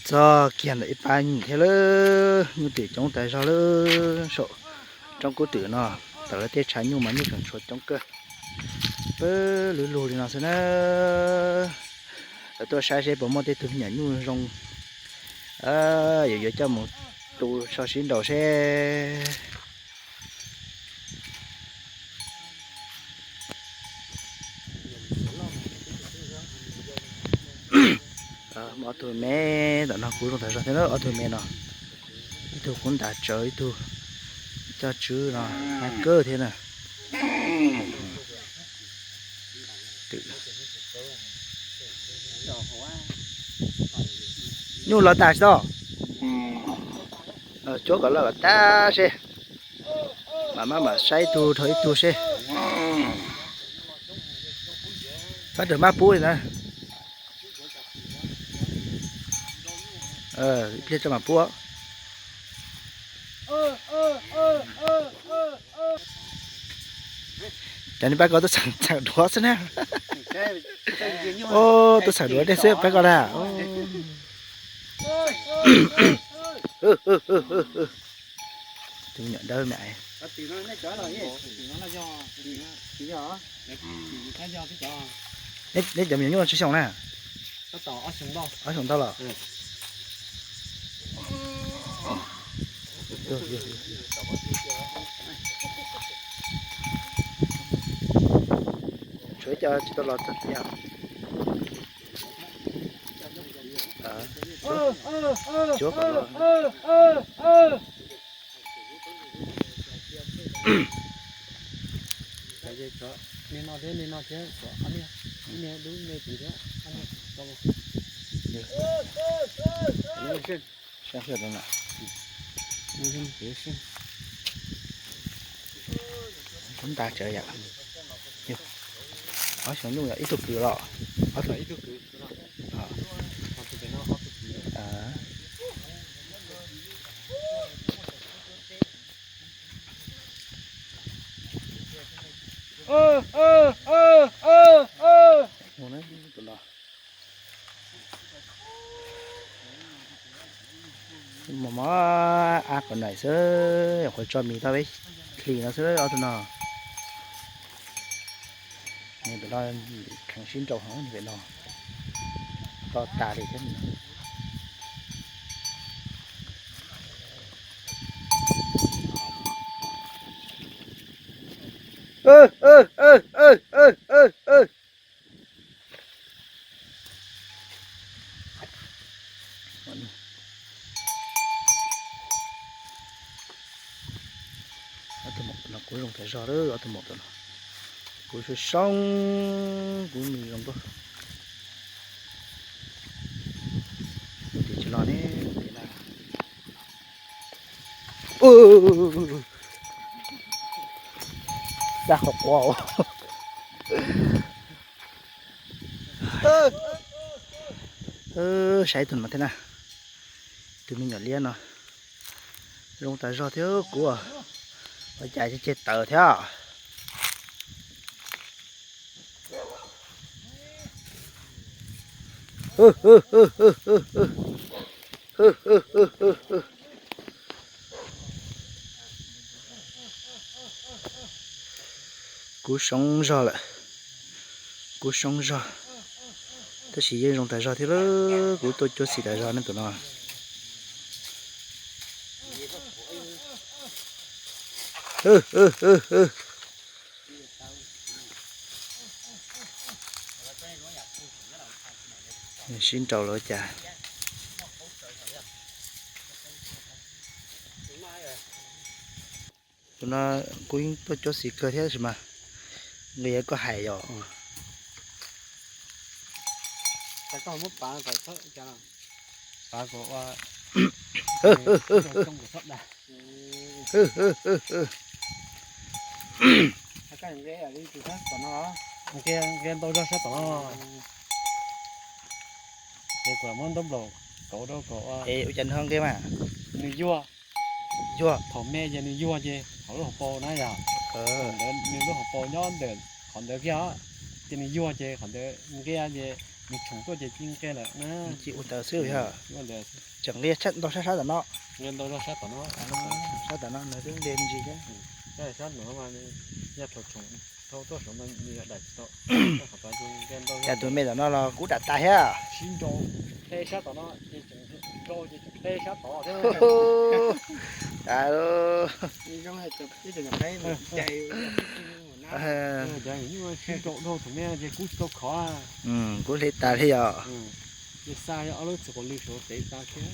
Txog kiag ntawm ib pab nyuj thiab lawm, nyuj twm coob tas zog lawm saum roob kub twm no. Tawm lawv tej tshav nyuj mas nyuj tseem tshuav coob kawg. Pab lug lug li no xwb na. Lawv tuaj saib seb puas muaj tej tug me nyuam nyuj zoo, yuav yuav coj mus tu so sib nraus seb. Ob tug me, tam no kuv zoo tas zog thiab ob tug me no. Ib tug kuv ntas tsawv, ib tug coj tswb no, hab kawg thiab na. Nyuj los tas tsis tau. Cuab kom los kom tag seb, mam maj mam saib ib tug dhau ib tug seb. Txhob rawm maj pub li na. Ib pliag tso mam pub. Cov nej pab ko tuaj txheem duav xwb na. Tuaj txheem duav dej xwb pab ko na. Tus me nyuam dawb me. Neb cov me nyuam nyuj tsis xyoo na? Ob xyoo ntau los? Tshuav ib co tsis tau los txog tiag. Cuab kom los. Niag no thiab niag no thiab, ib niag dub me tid thiab, ib niag tau. Sab sab no. Ntas tsawv yom. Ob xyoo nyuj yog ib tug kwv los? Ob tug. Mos mos ab qhov nais xwb, qhov tso mis tau peb hlis no xwb ob tug no. Pem no kheev sib nraus heev pem no, to tas li thiab. Ob tug maum no kuv zoo tas zog lawm, ob tug maum no kuv soo soo, kuv nws zoo nkauj. Tus tim tsis los ne, tus tim na. Xaj qhov quav. Saib tus no thiab na, tus me nyuam liab no zoo tas zog thiab kuv, ua cas ceg tawv thiab. Kuv soo zog lawm, kuv soo zog, tab sis yeej zoo tas zog thiab lawm, kuv tuaj cuab xim tas zog ne tus no. Sib nraus lawm cas. Tus no kuv yeej tuaj cuab xim kawg thiab tab sis mas nqis koj hais yom. Nqia ntau zog sab tom no. Ces kuv muab ntaub nplaum kauv rau kom ua, es ua cas nws ho nqia mas? Nws yuag. Yuag. Thaum me ces nws yuag ces qhov lub hauv paus na yom. Ntawd nws lub hauv paus nyob ntawm qhov ntawd kiag, ces nws yuag ces qhov ntawd nqia ces Nws tshoom tuaj ces ci nqe lawm na. Ci ua ntawd xwb yog. Tseem nqe ntau sab sab tom no. Nqe ntau sab tom no. Sab tom no nws twb nqe me ntsis thiab. Sab tom no mas yog thaum tshoom dhau tuaj saum no nws yog daim tsis tau. Cas tus me tom no los kub dam tas thiab. Sib nrau, nqe sab tom no ces tseem nrau ces tseem nqe sab tod thiab. Cas sib nrau dhau tus me ces kub tsis tau khov. Kub hle tas li yog. Ces xa ob lub txiv quav lws saud tev tas thiab.